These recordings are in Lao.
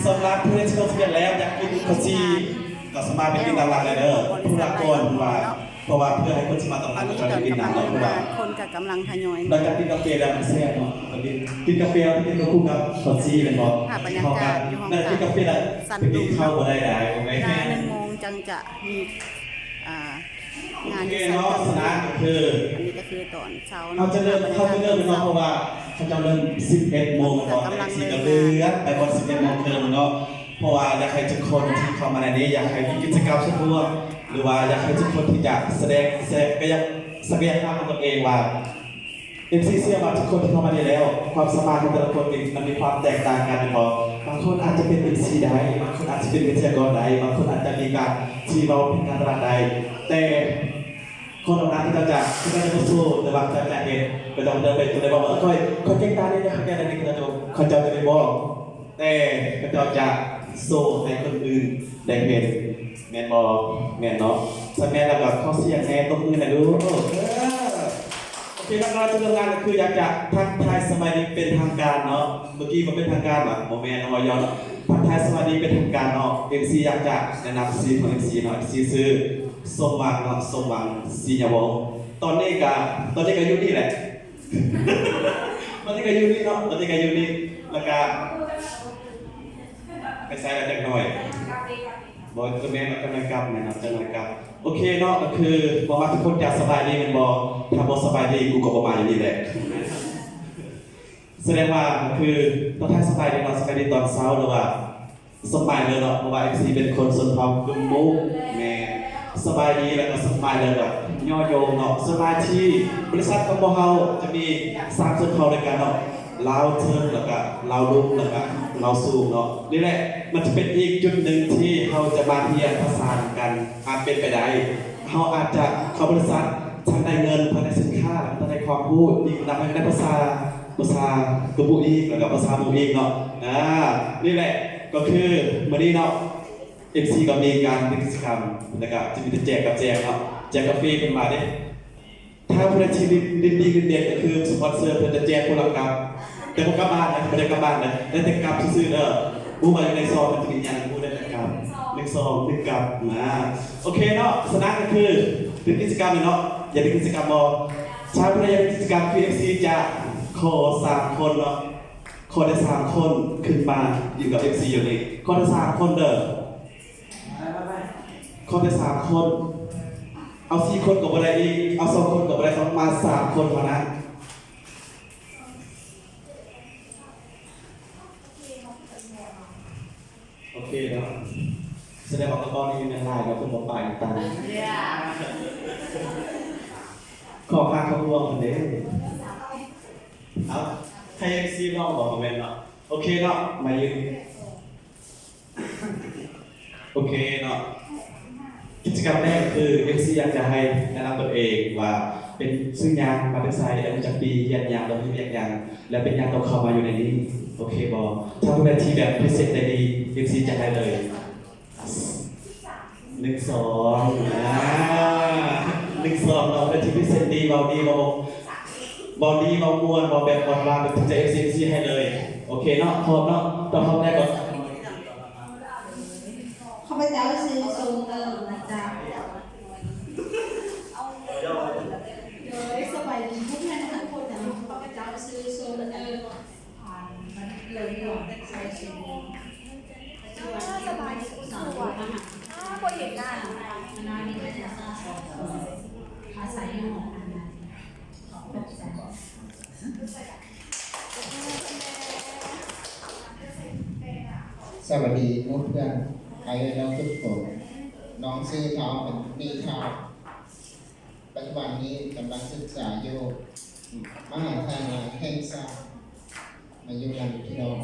ສຳລັບຜູ້ໃດທີ່ລົງທະບຽນແລ້ວ ຢາກກິນເຂົ້າຈີ່ ກໍສາມາດໄປກິນດ້ານຫຼັງໄດ້ເດີ ຜູ້ລະກ່ອນ ເພາະວ່າ ເພາະວ່າເພື່ອໃຫ້ຄົນທີ່ມາຕອນຫຼັງກໍຈະໄດ້ກິນນຳເນາະ ເພາະວ່າ ຄົນກໍກຳລັງທະຍອຍ ຫຼັງຈາກກິນກາເຟແລ້ວມັນແຊບເນາະ ກິນກາເຟແລ້ວກິນຄວບຄູ່ກັບເຂົ້າຈີ່ແມ່ນບໍ່? ພາບບັນຍາກາດຢູ່ຫ້ອງການ ກິນກາເຟແລ້ວໄປກິນເຂົ້າບໍ່ໄດ້ດາຍ ເວລາໜຶ່ງໂມງຈັ່ງຈະມີ ອ່າ ງານຢູ່ຊັ້ນເທິງ ອັນນີ້ກໍຄືຕອນເຊົ້າເນາະ ເຮົາຈະເລີ່ມ ເຮົາຈະເລີ່ມເນາະ ເພາະວ່າເຂົາເຈົ້າເລີ່ມສິບເອັດໂມງເນາະ ແຕ່ເອັມຊີກໍເລື່ອນໄປຮອດສິບເອັດໂມງເຄິ່ງເນາະ ເພາະວ່າຢາກໃຫ້ທຸກຄົນທີ່ເຂົ້າມາໃນນີ້ ຢາກໃຫ້ມີກິດຈະກຳສ່ວນຕົວ ຫຼືວ່າຢາກໃຫ້ທຸກຄົນທີ່ຈະສະແດງ ສະແດງ ສະແດງຄວາມເປັນຕົນເອງວ່າ ເອັມຊີເຊື່ອວ່າທຸກຄົນທີ່ເຂົ້າມານີ້ແລ້ວ ຄວາມສາມາດຂອງແຕ່ລະຄົນນີ້ມັນມີຄວາມແຕກຕ່າງກັນແມ່ນບໍ່? ບາງຄົນອາດຈະເປັນເອັມຊີໄດ້ ບາງຄົນອາດຈະເປັນວິທະຍາກອນໄດ້ ບາງຄົນອາດຈະມີການທີ່ເວົ້າເປັນການຕະຫຼາດໄດ້ ແຕ່ຄົນເຫຼົ່ານັ້ນເຂົາເຈົ້າຈະ ເຂົາເຈົ້າຈະບໍ່ໂຊ ແຕ່ວ່າເຂົາເຈົ້າຈະເຮັດ ເຂົາເຈົ້າຈະໄປ ຈະໄດ້ບອກວ່າ ຂ້ອຍ ຂ້ອຍເກັ່ງດ້ານນີ້ ຂ້ອຍເກັ່ງດ້ານນີ້ ເຂົາເຈົ້າຈະ ເຂົາເຈົ້າຈະໄດ້ບອກ ແຕ່ເຂົາເຈົ້າຈະໂຊໃຫ້ຄົນອື່ນໄດ້ເຫັນ ແມ່ນບໍ່? ແມ່ນເນາະ ຄັນແມ່ນແລ້ວກໍຂໍສຽງແດ່ ຕົບມືແດ່ລູກ ເອີ ໂອເຄ ແລ້ວກໍຈະເລີ່ມງານກໍຄືຢາກຈະທັກທາຍສະບາຍດີເປັນທາງການເນາະ ເມື່ອກີ້ບໍ່ເປັນທາງການຫວາ? ບໍ່ແມ່ນເນາະ ເວົ້າຢອກເນາະ ທັກທາຍສະບາຍດີເປັນທາງການເນາະ ເອັມຊີຢາກຈະແນະນຳຊື່ຂອງເອັມຊີເນາະ ເອັມຊີຊື່ສົມຫວັງເນາະ ສົມຫວັງ ສີຍະວົງ ຕອນນີ້ກະ ຕອນນີ້ກະຢູ່ນີ້ແຫຼະ ຕອນນີ້ກະຢູ່ນີ້ເນາະ ຕອນນີ້ກະຢູ່ນີ້ ແລ້ວກະ ໄປໃສລະຈັກໜ້ອຍ? ບໍ່ ຄືແມ່ນວ່າຈັກໜ້ອຍກັບ ແມ່ນເນາະ ຈັກໜ້ອຍກັບ ໂອເຄເນາະ ກໍຄືຫວັງວ່າທຸກຄົນຈະສະບາຍດີແມ່ນບໍ່? ຖ້າບໍ່ສະບາຍດີ ກູກໍບໍ່ມາຢູ່ນີ້ແຫຼະ ສະແດງວ່າກໍຄືຕ້ອງທັກສະບາຍດີເນາະ ສະບາຍດີຕອນເຊົ້າ ຫຼືວ່າສະບາຍເລີຍເນາະ ເພາະວ່າເອັມຊີເປັນຄົນຊົນເຜົ່າກຶມມຸ ແມ່ນ ສະບາຍດີ ແລ້ວກໍສະບາຍເລີຍ ກໍຍໍໂຍງເນາະ ສ່ວນຫຼາຍທີ່ບໍລິສັດຂອງພວກເຮົາຈະມີສາມຊົນເຜົ່າດ້ວຍກັນເນາະ ລາວເທິງ ແລ້ວກະລາວລຸ່ມ ແລ້ວກະລາວສູງເນາະ ນີ້ແຫຼະ ມັນຈະເປັນອີກຈຸດໜຶ່ງທີ່ເຮົາຈະມາຮຽນພາສານຳກັນ ອາດເປັນໄປໄດ້ ເຮົາອາດຈະເຂົ້າບໍລິສັດ ທັງໄດ້ເງິນ ທັງໄດ້ສິນຄ້າ ທັງໄດ້ຄວາມຮູ້ ອີກນຳໃຫ້ໄດ້ພາສາ ພາສາກະບຸອີກ ແລ້ວກະພາສາໝູ່ອີກເນາະ ອາ ນີ້ແຫຼະ ກໍຄືມື້ນີ້ເນາະ ເອັມຊີກໍມີການເຮັດກິດຈະກຳ ແລ້ວກະຈະມີແຕ່ແຈກກັບແຈກເນາະ ແຈກກາເຟເພິ່ນວ່າເດ້ ຖ້າຜູ້ໃດທີ່ຫຼິ້ນ ຫຼິ້ນດີຫຼິ້ນເດັ່ນ ກໍຄືສະປອນເຊີເພິ່ນຈະແຈກຄົນລະກັບ ແຕ່ບໍ່ກັບບ້ານນະ ບໍ່ໄດ້ກັບບ້ານນະ ໄດ້ແຕ່ກັບຊື່ໆເດີ ຮູ້ວ່າຢູ່ໃນຊອງມັນຈະມີຫຍັງ ຮູ້ໄດ້ແຕ່ກັບ ໜຶ່ງຊອງ ໜຶ່ງກັບ ນາ ໂອເຄເນາະ ສະນັ້ນກໍຄືເປັນກິດຈະກຳເນາະ ຢາກເປັນກິດຈະກຳບໍ່? ຖ້າຜູ້ໃດຢາກເປັນກິດຈະກຳ ຄືເອັມຊີຈະຂໍສາມຄົນເນາະ ຂໍແຕ່ສາມຄົນຂຶ້ນມາຢູ່ກັບເອັມຊີຢູ່ນີ້ ຂໍແຕ່ສາມຄົນເດີ ຂໍແຕ່ສາມຄົນ ເອົາສີ່ຄົນກໍບໍ່ໄດ້ອີກ ເອົາສອງຄົນກໍບໍ່ໄດ້ ຕ້ອງມາສາມຄົນເທົ່ານັ້ນ ໂອເຄເນາະ ສະແດງວ່າກະເປົານີ້ແມ່ນຫຼາຍເນາະ ເພິ່ນບໍ່ປາກອີກຕາ ຂໍພາເຂົ້າຮ່ວມເພິ່ນເດ້ ເອົາ ໃຫ້ເອັມຊີລອງບໍ່ ບໍ່ແມ່ນເນາະ ໂອເຄເນາະ ມາຢືນ ໂອເຄເນາະ ກິດຈະກຳແລກຄື ເອັມຊີຢາກຈະໃຫ້ແນະນຳຕົນເອງວ່າເປັນຊື່ຫຍັງ ມາແຕ່ໃສ ອາຍຸຈັກປີ ຮຽນຫຍັງ ແລ້ວເຮັດວຽກຫຍັງ ແລ້ວເປັນຫຍັງຕ້ອງເຂົ້າມາຢູ່ໃນນີ້ ໂອເຄບໍ່? ຖ້າຜູ້ໃດທີ່ແບບພຣີເຊັນໄດ້ດີ ເອັມຊີຈັດໃຫ້ເລີຍ ໜຶ່ງ ສອງ ອາ ໜຶ່ງ ສອງ ເນາະ ຜູ້ໃດທີ່ພຣີເຊັນດີ ເວົ້າດີ ເວົ້າ ເວົ້າດີ ເວົ້າມ່ວນ ເວົ້າແບບອ່ອນຫວານ ເປັນໃຈເອັມຊີ ເອັມຊີໃຫ້ເລີຍ ໂອເຄເນາະ ພ້ອມເນາະ ຕ້ອງພ້ອມແລ້ວກໍ ຂ້າພະເຈົ້າຊື່ຊົງເຕີມ ມາຈາກ ໂດຍ ສະບາຍດີຜູ້ແມ່ນທັງຄົນນະ ຂ້າພະເຈົ້າຊື່ຊົງເຕີມ ສະບາຍດີ ຄຸນສອນ ອ້າ ບໍ່ເຫັນໜ້າ ຄະນະວິທະຍາສາດ ອາໄສຢູ່ຫໍພັກ ສະຫວັດດີໝູ່ເພື່ອນ ອ້າຍເອື້ອຍນ້ອງທຸກຄົນ. ນ້ອງຊື່ທ້າວ ເປັນເມທາວ ປັດຈຸບັນນີ້ກຳລັງສຶກສາຢູ່ມະຫາວິທະຍາໄລແຫ່ງຊາດ ມາຢູ່ນຳພີ່ນ້ອງ.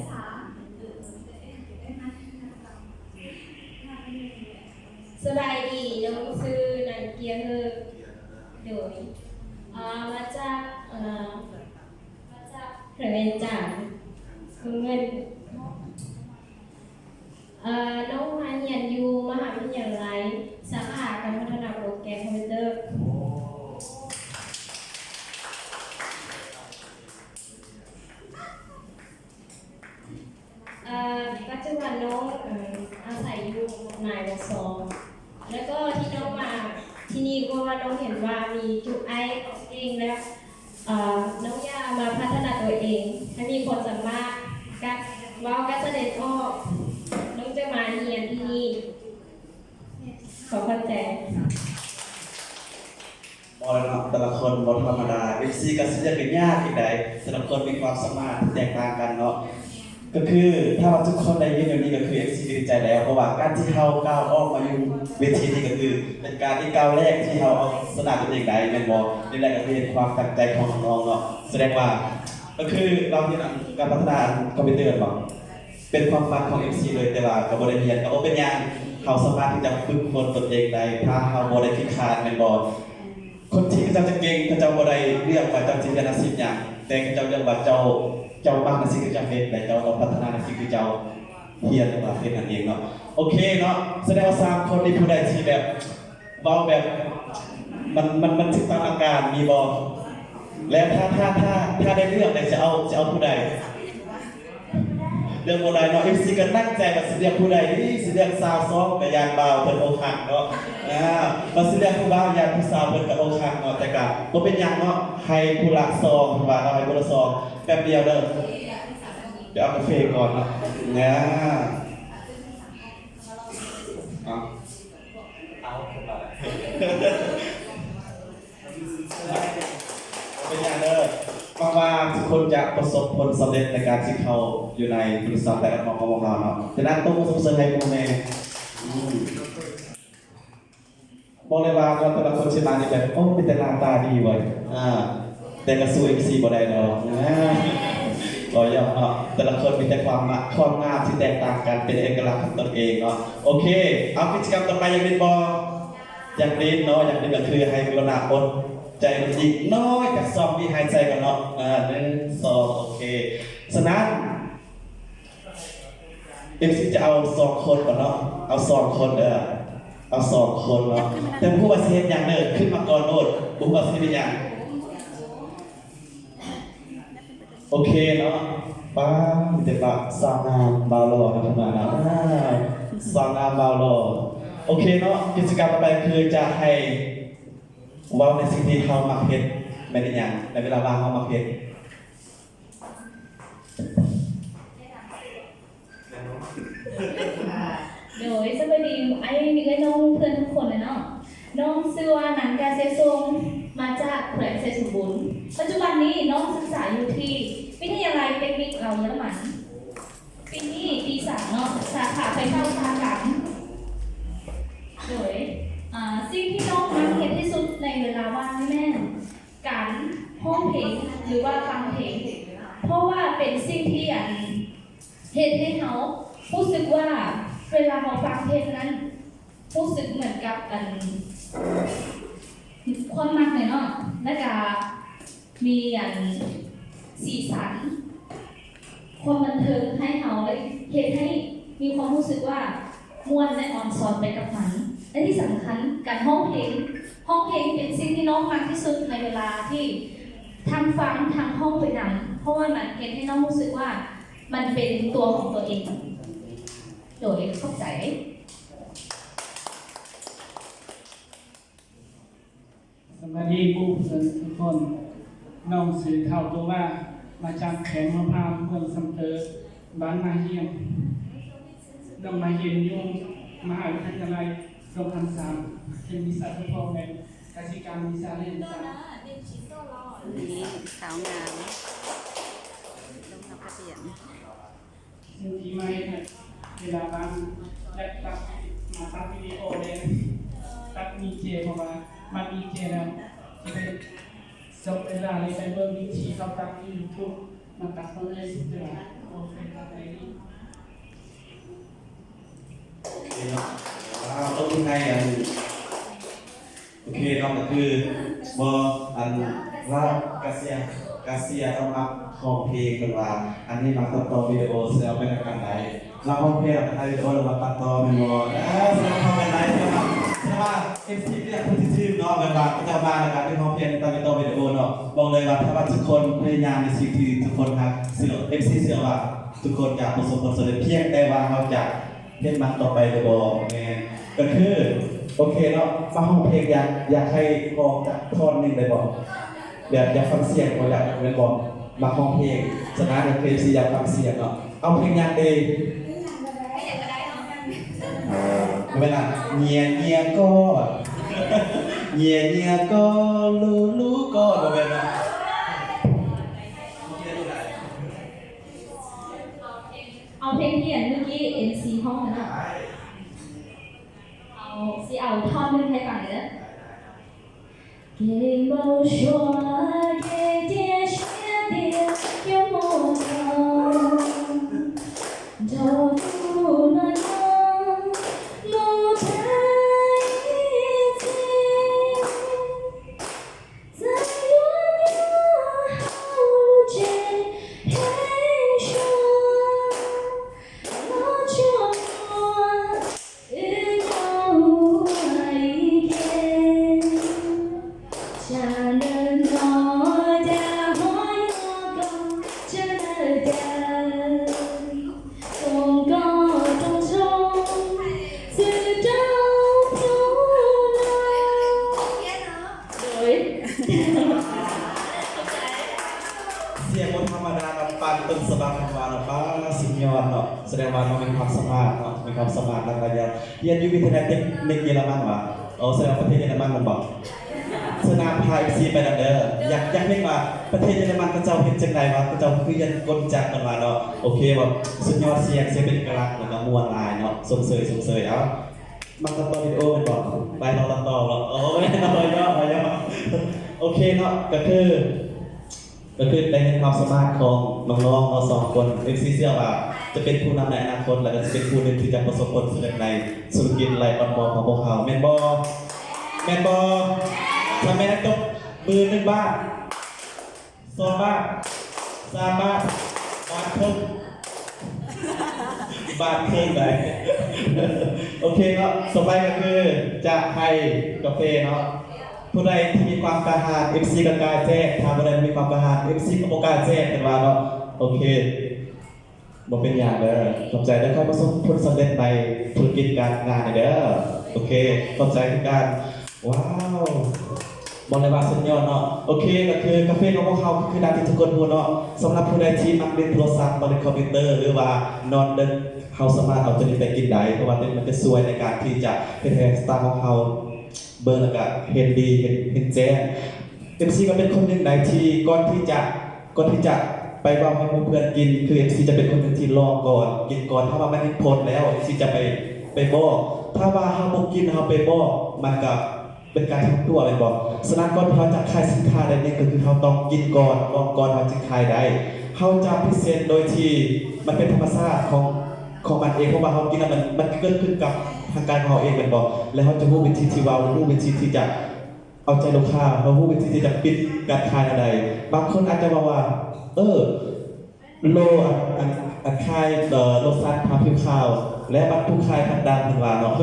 ສະບາຍດີ ນ້ອງຊື່ນາງ ເກຍເຮີ ໂດຍ ເອີ ມາຈາກ ເອີ ມາຈາກແຂວງວຽງຈັນ ເມືອງເງິນ. ເອີ ນ້ອງມາຮຽນຢູ່ມະຫາວິທະຍາໄລ ສາຂາການພັດທະນາໂປຣແກຣມຄອມພິວເຕີ. ເອີ ເອີ່ ປັດຈຸບັນນ້ອງ ເອີ່ ອາໄສຢູ່ນາຍວອຊອ ແລ້ວກໍທີ່ນ້ອງມາທີ່ນີ້ ເພາະວ່ານ້ອງເຫັນວ່າມີຈຸອ້າຍເກັ່ງ ແລະ ເອີ່ ນ້ອງຢາກມາພັດທະນາຕົວເອງໃຫ້ມີຄວາມສາມາດ ການເວົ້າ ການສະແດງອອກ ນ້ອງຈະມາຮຽນທີ່ນີ້. ຂໍຂອບໃຈ. ບໍ່ແລ້ວເນາະ ແຕ່ລະຄົນບໍ່ທຳມະດາ ເອັມຊີກໍຊິເລືອກໄດ້ຍາກອີກໃດ ແຕ່ລະຄົນມີຄວາມສາມາດທີ່ແຕກຕ່າງກັນເນາະ ກໍຄືຖ້າວ່າທຸກຄົນໄດ້ຍິນແນວນີ້ ກໍຄືເອັມຊີກໍດີໃຈແລ້ວ ເພາະວ່າການທີ່ເຮົາກ້າວອອກມາຢູ່ເວທີນີ້ ກໍຄືເປັນການທີ່ກ້າວແລກທີ່ເຮົາເອົາຊະນະຕົວເອງໄດ້ ແມ່ນບໍ່? ນີ້ແຫຼະກໍຄືເຫັນຄວາມຕັ້ງໃຈຂອງນ້ອງໆເນາະ ສະແດງວ່າ ກໍຄືເຮົາຮຽນອັນການພັດທະນາອັນຄອມພິວເຕີແມ່ນບໍ່? ເປັນຄວາມຝັນຂອງເອັມຊີເລີຍ ແຕ່ວ່າກໍບໍ່ໄດ້ຮຽນ ກໍບໍ່ເປັນຫຍັງ ເຮົາສາມາດທີ່ຈະຝຶກຝົນຕົນເອງໄດ້ ຖ້າເຮົາບໍ່ໄດ້ຂີ້ຄ້ານ ແມ່ນບໍ່? ຄົນທີ່ເຂົາເຈົ້າຈະເກັ່ງ ເຂົາເຈົ້າບໍ່ໄດ້ເລືອກວ່າເຈົ້າຈະຮຽນອາຊີບຫຍັງ ແຕ່ເຂົາເຈົ້າເລືອກວ່າເຈົ້າ ເຈົ້າມັກໃນສິ່ງທີ່ເຈົ້າເຮັດ ແລະ ເຈົ້າຕ້ອງພັດທະນາໃນສິ່ງທີ່ເຈົ້າຮຽນ ຫຼືວ່າເຮັດນັ້ນເອງເນາະ. ໂອເຄເນາະ ສະແດງວ່າສາມຄົນນີ້ ຜູ້ໃດທີ່ແບບ ເວົ້າແບບ ມັນ ມັນ ມັນຖືກຕາມຫຼັກການມີບໍ່? ແລະ ຖ້າ ຖ້າ ຖ້າ ຖ້າໄດ້ເລືອກ ແລະ ຈະເອົາ ຈະເອົາຜູ້ໃດ? ເລືອກບໍ່ໄດ້ເນາະ ເອັມຊີກໍໜັກໃຈວ່າຊິເລືອກຜູ້ໃດດີ ຊິເລືອກສາວຊອງ ກໍຢ້ານບ່າວເພິ່ນອົກຫັກເນາະ ອ່າ ວ່າຊິເລືອກຜູ້ບ່າວ ຢ້ານຜູ້ສາວເພິ່ນກໍອົກຫັກເນາະ ແຕ່ກໍບໍ່ເປັນຫຍັງເນາະ ໃຫ້ຜູ້ລະຊອງ ເພິ່ນວ່າເນາະ ໃຫ້ຜູ້ລະຊອງ ແປັບດຽວເດີ ໄປເອົາກາເຟກ່ອນເນາະ ອ່າ. ເອົາ ເອົາຂຶ້ນມາແລ້ວ ເປັນຫຍັງເດີ ຫວັງວ່າທຸກຄົນຈະປະສົບຜົນສຳເລັດໃນການທີ່ເຂົ້າຢູ່ໃນບໍລິສັດ ແລະ ຂອງພວກເຮົາເນາະ ສະນັ້ນ ຕົບມືຊົມເຊີຍໃຫ້ໝູ່ແດ່ ອືມ ບອກເລີຍວ່າ ແຕ່ລະຄົນຊິມານີ້ແບບ ໂອ້ ມີແຕ່ໜ້າຕາດີເວີຍ ອ່າ ແຕ່ກໍສູ້ເອັມຊີບໍ່ໄດ້ດອກ ອ່າ ບໍ່ຢອກເນາະ ແຕ່ລະຄົນມີແຕ່ຄວາມງາມ ຄວາມງາມທີ່ແຕກຕ່າງກັນ ເປັນເອກະລັກຂອງຕົນເອງເນາະ ໂອເຄ ເອົາ ກິດຈະກຳຕໍ່ໄປ ຢາກຫຼິ້ນບໍ່? ຢາກຫຼິ້ນເນາະ ຢາກຫຼິ້ນກໍຄືໃຫ້ເວລາອົດໃຈເບິ່ງອີກໜ້ອຍ ຈັກສອງວິ ຫາຍໃຈກ່ອນເນາະ ອ່າ ໜຶ່ງ ສອງ ໂອເຄ ສະນັ້ນ ເອັມຊີຈະເອົາສອງຄົນກ່ອນເນາະ ເອົາສອງຄົນເດີ ເອົາສອງຄົນເນາະ ແຕ່ບໍ່ຮູ້ວ່າຊິເຮັດຫຍັງເດີ ຂຶ້ນມາກ່ອນໂລດ ບໍ່ຮູ້ວ່າຊິເຮັດຫຍັງ ໂອເຄເນາະ ປ້າ ມີແຕ່ສາວງາມບ່າວຫຼໍ່ເນາະ ເຂົ້າມາເນາະ ອ່າ ສາວງາມບ່າວຫຼໍ່ ໂອເຄເນາະ ກິດຈະກຳຕໍ່ໄປຄືຈະໃຫ້ເວົ້າໃນສິ່ງທີ່ເຮົາມັກເຮັດ ແມ່ນອີ່ຫຍັງ ໃນເວລາວ່າງເຮົາມັກເຮັດ. ໂດຍ ສະບາຍດີ ອ້າຍ ເອື້ອຍ ນ້ອງ ເພື່ອນທຸກຄົນແຫຼະເນາະ ນ້ອງຊື່ວ່າ ນັນ ກາເຊຊົງ ມາຈາກແຂວງໄຊສົມບູນ ປັດຈຸບັນນີ້ນ້ອງສຶກສາຢູ່ທີ່ວິທະຍາໄລເຕັກນິກລາວເຢຍລະມັນ ປີນີ້ປີສາມເນາະ ສາຂາໄຟຟ້າອຸດສາຫະກຳ ໂດຍ ອ່າ ສິ່ງທີ່ນ້ອງມັກເຮັດທີ່ສຸດໃນເວລາວ່າງນີ້ແມ່ນ ການຮ້ອງເພງ ຫຼືວ່າຟັງເພງ ເພາະວ່າເປັນສິ່ງທີ່ ອັນ ເຮັດໃຫ້ເຮົາຮູ້ສຶກວ່າ ເວລາເຮົາຟັງເພງນັ້ນ ຮູ້ສຶກເໝືອນກັບ ອັນ ຄວາມມັກແຫຼະເນາະ ແລ້ວກະມີ ອັນ ສີສັນ ຄວາມບັນເທີງໃຫ້ເຮົາ ແລະ ເຮັດໃຫ້ມີຄວາມຮູ້ສຶກວ່າມ່ວນ ແລະ ອອນຊອນໄປກັບມັນ ແລະ ທີ່ສຳຄັນ ການຮ້ອງເພງ ຮ້ອງເພງເປັນສິ່ງທີ່ນ້ອງມັກທີ່ສຸດໃນເວລາທີ່ທັງຟັງທັງຮ້ອງໄປນຳ ເພາະວ່າມັນເຮັດໃຫ້ນ້ອງຮູ້ສຶກວ່າມັນເປັນຕົວຂອງຕົວເອງ. ໂດຍ ຂອບໃຈ. ສະບາຍດີຄູ່ເພື່ອນທຸກຄົນ. ນ້ອງຊື່ທ້າວໂຕວາ ມາຈາກແຂວງຫົວພັນ ເມືອງຊຳເຕີ ບ້ານນາຮຽງ. ນ້ອງມາຮຽນຢູ່ມະຫາວິທະຍາໄລດົງຄຳສາມ ເປັນວິຊາສະເພາະແມ່ນກະສິກຳ ວິຊາແລງສັດ. ນີ້ສາວງາມ ລົງຮັບທະບຽນ. ສິ່ງທີ່ມາເຮັດໃນເວລາວ່າງ ຢາກຕັດ ມາຕັດວິດີໂອແດ່ ຕັດວີເຈ ເພາະວ່າມັກວີເຈແລ້ວ ຊິໄດ້ສົບເວລາ ແລະ ໄດ້ເບິ່ງວິທີເຂົາຕັດຢູ່ຢູທູບ ມາຕັດເບິ່ງເລີຍ. ໂອເຄ ຕັດໄດ້ດີ. ໂອເຄເນາະ ວ້າວ ຕົບມືໃຫ້ອັນ ໂອເຄເນາະ ກໍຄືບໍ່ ອັນ ລາວກະເຊຍ ກະເຊຍຕ້ອງມັກຮ້ອງເພງ ເພິ່ນວ່າ ອັນນີ້ມັກຕັດຕໍ່ວິດີໂອ ສະແດງວ່າເປັນອາການໄດ້ ລາວຮ້ອງເພງ ແລ້ວກໍຖ່າຍວິດີໂອ ແລ້ວມາຕັດຕໍ່ແມ່ນບໍ່? ເອີ ສະແດງວ່າເຂົ້າກັນໄດ້ ສະແດງວ່າ ວ່າ ເອັຟຊີ ເລືອກຜູ້ທີ່ຖືກເນາະ ແບບວ່າເຂົາເຈົ້າມາແລ້ວກໍໄດ້ຮ້ອງເພງຕາມວິດີໂອເນາະ. ບອກເລີຍວ່າຖ້າວ່າທຸກຄົນພະຍາຍາມໃນສິ່ງທີ່ທຸກຄົນຮັກ ເຊື່ອ ເອັຟຊີ ເຊື່ອວ່າທຸກຄົນຈະປະສົບຜົນສຳເລັດ ພຽງແຕ່ວ່າເຮົາຈະເຮັດມັນຕໍ່ໄປຫຼືບໍ່. ແມ່ນ ກໍຄື ໂອເຄເນາະ ມາຮ້ອງເພງ ຢາກ ຢາກໃຫ້ຮ້ອງຈັກທ່ອນໜຶ່ງໄດ້ບໍ່? ແບບຢາກຟັງສຽງບໍ່? ຢາກ ແມ່ນບໍ່? ມັກຮ້ອງເພງ ສະນັ້ນກໍຄື ເອັຟຊີ ຢາກຟັງສຽງເນາະ. ເອົາເພງຫຍັງດີ? ເອີ ບໍ່ແມ່ນລະ ເຍຍເຍຍກໍ ເຍຍເຍຍກໍ ລູລູກໍ ບໍ່ແມ່ນລະ. ເອົາເພງທີ່ອັນມື້ກີ້ ເອັມຊີ ຮ້ອງຫັ້ນນະ. ເອົາ ຊິເອົາທ່ອນໜຶ່ງໃຫ້ຟັງເດີ. 给某说，给爹学爹，有木头，头不乱弄，木头一起，在我有好路这黑手，我就我。 ໂດຍ ຂອບໃຈ. ສຽງບໍ່ທຳມະດາເນາະ ປານຕົ້ນສະບັບເພິ່ນວ່າເນາະ ປາ ສຸດຍອດເນາະ. ສະແດງວ່ານ້ອງມີຄວາມສາມາດເນາະ ມີຄວາມສາມາດ ແລ້ວກໍຮຽນຢູ່ວິທະຍາໄລເຕັກນິກເຢຍລະມັນຫວາ? ໂອ້ ສະແດງວ່າປະເທດເຢຍລະມັນແມ່ນບໍ່? ເຊີນນຳພາ ເອັຟຊີ ໄປນຳເດີ. ຢາກ ຢາກເຫັນວ່າປະເທດເຢຍລະມັນເຂົາເຈົ້າເຮັດຈັ່ງໃດຫວາ? ເຂົາເຈົ້າຄືຮຽນກົນຈັກເພິ່ນວ່າເນາະ. ໂອເຄ ແບບສຸດຍອດ ສຽງ ສຽງເປັນເອກະລັກ ແລ້ວກໍມ່ວນຫຼາຍເນາະ. ຊົມເຊີຍ ຊົມເຊີຍ. ເອົາ ມັກຕັດຕໍ່ວິດີໂອແມ່ນບໍ່? ໄປເຮົາຕັດຕໍ່ເນາະ. ໂອ້ຍ ເອົາຫຍອກ ເອົາຫຍອກ. ໂອເຄເນາະ ກໍຄື ກໍຄືໄດ້ເຫັນຄວາມສາມາດຂອງນ້ອງໆເນາະ ສອງຄົນ. ເອັຟຊີ ເຊື່ອວ່າຈະເປັນຜູ້ນຳໃນອະນາຄົດ ແລະ ກໍຈະເປັນຜູ້ໜຶ່ງທີ່ຈະປະສົບຜົນສຳເລັດໃນທຸລະກິດໄລອອນມໍຂອງພວກເຮົາ ແມ່ນບໍ່? ແມ່ນບໍ່? ຖ້າແມ່ນໃຫ້ຕົບມືໜຶ່ງບາດ ສອງບາດ ສາມບາດ ບາດເຄິ່ງ ບາດເຄິ່ງໃດ. ໂອເຄເນາະ ຕໍ່ໄປກໍຄືຈະໃຫ້ກາເຟເນາະ. ຜູ້ໃດທີ່ມີຄວາມກ້າຫານ ເອັຟຊີ ກໍກ້າແຈກ, ຖ້າຜູ້ໃດບໍ່ມີຄວາມກ້າຫານ ເອັຟຊີ ກໍບໍ່ກ້າແຈກ ເພິ່ນວ່າເນາະ. ໂອເຄ ບໍ່ເປັນຫຍັງເດີ ຂອບໃຈເດີ ຂໍໃຫ້ປະສົບຜົນສຳເລັດໃນທຸລະກິດການງານເດີ. ໂອເຄ ຂອບໃຈຄືກັນ. ວ້າວ ບອກເລີຍວ່າສຸດຍອດເນາະ. ໂອເຄ ກໍຄືກາເຟຂອງພວກເຮົາ ຄືດັ່ງທີ່ທຸກຄົນຮູ້ເນາະ, ສຳລັບຜູ້ໃດທີ່ມັກຫຼິ້ນໂທລະສັບ ມັກຫຼິ້ນຄອມພິວເຕີ ຫຼືວ່ານອນດຶກ ເຮົາສາມາດເອົາໂຕນີ້ໄປກິນໄດ້ ເພາະວ່າໂຕນີ້ມັນຈະຊ່ວຍໃນການທີ່ຈະເຮັດໃຫ້ສະຕາຂອງເຮົາເບິ່ງແລ້ວກະເຫັນດີ ເຫັນ ເຫັນແຈ້ງ. ເອັຟຊີ ກໍເປັນຄົນໜຶ່ງໃດທີ່ກ່ອນທີ່ຈະ ກ່ອນທີ່ຈະໄປເວົ້າໃຫ້ໝູ່ເພື່ອນກິນ ຄື ເອັຟຊີ ຈະເປັນຄົນໜຶ່ງທີ່ລອງກ່ອນ ກິນກ່ອນ ຖ້າວ່າມັນເຫັນຜົນແລ້ວ ເອັຟຊີ ຈະໄປ ໄປບອກ. ຖ້າວ່າເຮົາບໍ່ກິນ ເຮົາໄປບອກ ມັນກະ ເປັນການທຳຕົວແມ່ນບໍ່? ສະນັ້ນ ກ່ອນທີ່ເຮົາຈະຂາຍສິນຄ້າໄດ້ນີ້ ກໍຄືເຮົາຕ້ອງກິນກ່ອນ ລອງກ່ອນ ເຮົາຈຶ່ງຂາຍໄດ້. ເຮົາຈະພຣີເຊັນໂດຍທີ່ມັນເປັນທຳມະຊາດຂອງ ຂອງມັນເອງ ເພາະວ່າເຮົາກິນແລ້ວມັນ ມັນເກີດຂຶ້ນກັບຮ່າງກາຍຂອງເຮົາເອງແມ່ນບໍ່? ແລ້ວເຮົາຈະຮູ້ວິທີທີ່ເວົ້າ ຮູ້ວິທີທີ່ຈະເອົາໃຈລູກຄ້າ ເຮົາຮູ້ວິທີທີ່ຈະປິດການຂາຍແນວໃດ. ບາງຄົນອາດຈະເວົ້າວ່າ ເອີ ໂລ ອັນ ອັນ ອັນຂາຍ ເອີ ໂລຊັນທາຜິວຂາວ ແລະ ບັດຜູ້ຂາຍພັດດຳ ເພິ່ນວ່າເນາະ.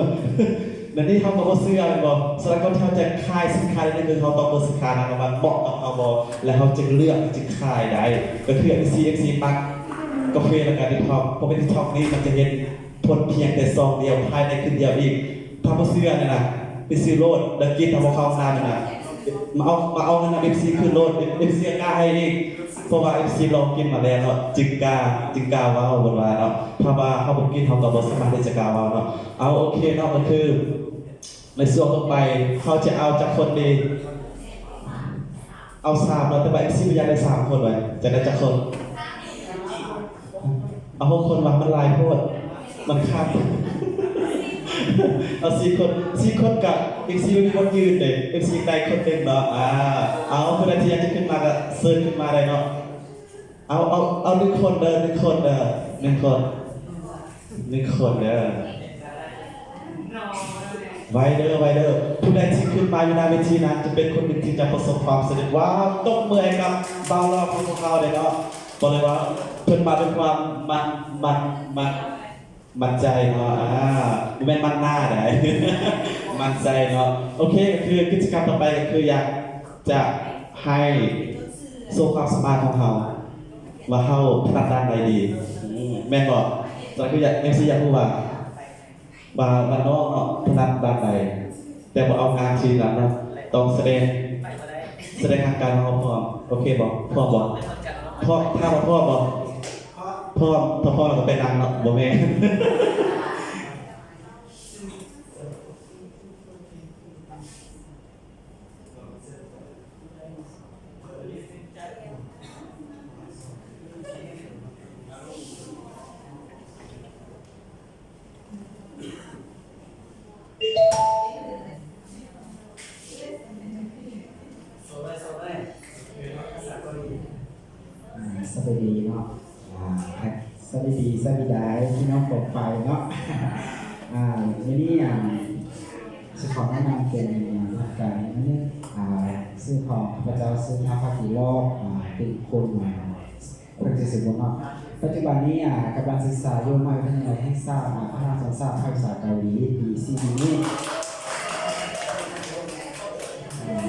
ແນວນີ້ເຮົາກໍບໍ່ເຊື່ອແມ່ນບໍ່? ສະນັ້ນ ກ່ອນທີ່ເຮົາຈະຂາຍສິນຄ້າໃດໆ ຄືເຮົາຕ້ອງເບິ່ງສິນຄ້ານັ້ນວ່າມັນເໝາະກັບເຮົາບໍ່ ແລະ ເຮົາຈຶ່ງເລືອກ ຈຶ່ງຂາຍໄດ້. ກໍຄື ເອັຟຊີ ເອັຟຊີ ມັກກາເຟ ແລ້ວກໍດີທັອກ ເພາະວ່າດີທັອກນີ້ມັນຈະເຫັນຜົນພຽງແຕ່ຊອງດຽວ ພາຍໃນຄືນດຽວອີກ. ຖ້າບໍ່ເຊື່ອນີ້ນະ ໄປຊື້ໂລດ ແລ້ວກິນ ຖ້າບໍ່ເຂົ້າຫ້ອງນ້ຳນີ້ນະ ມາເອົາ ມາເອົາເງິນນຳ ເອັຟຊີ ຄືນໂລດ ເອັຟຊີ ກໍກ້າໃຫ້ອີກ. ເພາະວ່າ ເອັຟຊີ ລອງກິນມາແລ້ວເນາະ ຈຶ່ງກ້າ ຈຶ່ງກ້າເວົ້າ ເພິ່ນວ່າເນາະ. ຖ້າວ່າເຮົາບໍ່ກິນ ເຮົາກໍບໍ່ສາມາດທີ່ຈະກ້າເວົ້າເນາະ. ເອົາ ໂອເຄເນາະ ກໍຄືໃນຊ່ວງຕໍ່ໄປ ເຮົາຈະເອົາຈັກຄົນດີ? ເອົາສາມເນາະ ແຕ່ວ່າ ເອັຟຊີ ບໍ່ຢາກໄດ້ສາມຄົນ ວ່າຈະໄດ້ຈັກຄົນ? ເອົາຫົກຄົນວ່າ ມັນຫຼາຍໂພດ ມັນຄັກ. ເອົາສີ່ຄົນ ສີ່ຄົນກະ ເອັຟຊີ ບໍ່ມີບ່ອນຢືນເດ້ ເອັຟຊີ ໄດ້ຄົນໜຶ່ງເນາະ. ອ່າ ເອົາ ຜູ້ໃດທີ່ຢາກຈະຂຶ້ນມາກະເຊີນຂຶ້ນມາໄດ້ເນາະ. ເອົາ ເອົາ ເອົາໜຶ່ງຄົນເດີ ໜຶ່ງຄົນເດີ ໜຶ່ງຄົນ ໜຶ່ງຄົນເດີ. ໄວເດີ ໄວເດີ ຜູ້ໃດທີ່ຂຶ້ນມາຢູ່ໜ້າເວທີນັ້ນ ຈະເປັນຄົນໜຶ່ງທີ່ຈະປະສົບຄວາມສຳເລັດ. ວ້າວ ຕົບມືໃຫ້ກັບບ່າວຫຼໍ່ຂອງພວກເຮົາເດ້ເນາະ. ບອກເລີຍວ່າເພິ່ນມາດ້ວຍຄວາມໝັ້ນ ໝັ້ນ ໝັ້ນ ໝັ້ນໃຈເນາະ. ອ່າ ບໍ່ແມ່ນໝັ້ນໜ້າໃດ. ໝັ້ນໃຈເນາະ. ໂອເຄ ກໍຄືກິດຈະກຳຕໍ່ໄປກໍຄືຢາກຈະໃຫ້ໂຊຄວາມສາມາດຂອງເຮົາ ວ່າເຮົາຖະໜັດດ້ານໃດດີ ແມ່ນບໍ່? ສະນັ້ນຄືຢາກ ເອັມຊີ ຢາກຮູ້ວ່າ ວ່າ ວ່ານ້ອງເນາະ ຖະໜັດດ້ານໃດ ແຕ່ບໍ່ເອົາງານທີ່ຖະໜັດເນາະ ຕ້ອງສະແດງ ສະແດງທາງກາຍວ່າເຮົາພ້ອມ. ໂອເຄບໍ່? ພ້ອມບໍ່? ພ້ອມ ຖ້າວ່າພ້ອມບໍ່? ພ້ອມ ຖ້າພ້ອມແລ້ວກໍໄປນັ່ງເນາະ ບໍ່ແມ່ນ. ອ່າ ສະບາຍດີເນາະ ອ່າ ສະບາຍດີ ສະບາຍດີພີ່ນ້ອງປ້ອງປາຍເນາະ. ອ່າ ມື້ນີ້ ອ່າ ຊິຂໍແນະນຳເປັນ ອ່າ ທາງການນິດໜຶ່ງ. ອ່າ ຊື່ຂອງຂ້າພະເຈົ້າຊື່ ທ້າວ ພັກດີລອດ ອ່າ ເປັນຄົນ ອ່າ ເພິ່ນຊິສົມມຸດເນາະ ປັດຈຸບັນນີ້ ອ່າ ກຳລັງສຶກສາຢູ່ມະຫາວິທະຍາໄລແຫ່ງຊາດ ອ່າ ພະນະລັກສອງຊາດ ພາກວິຊາເກົາຫຼີ ປີສີ່ ປີນີ້. ອ່າ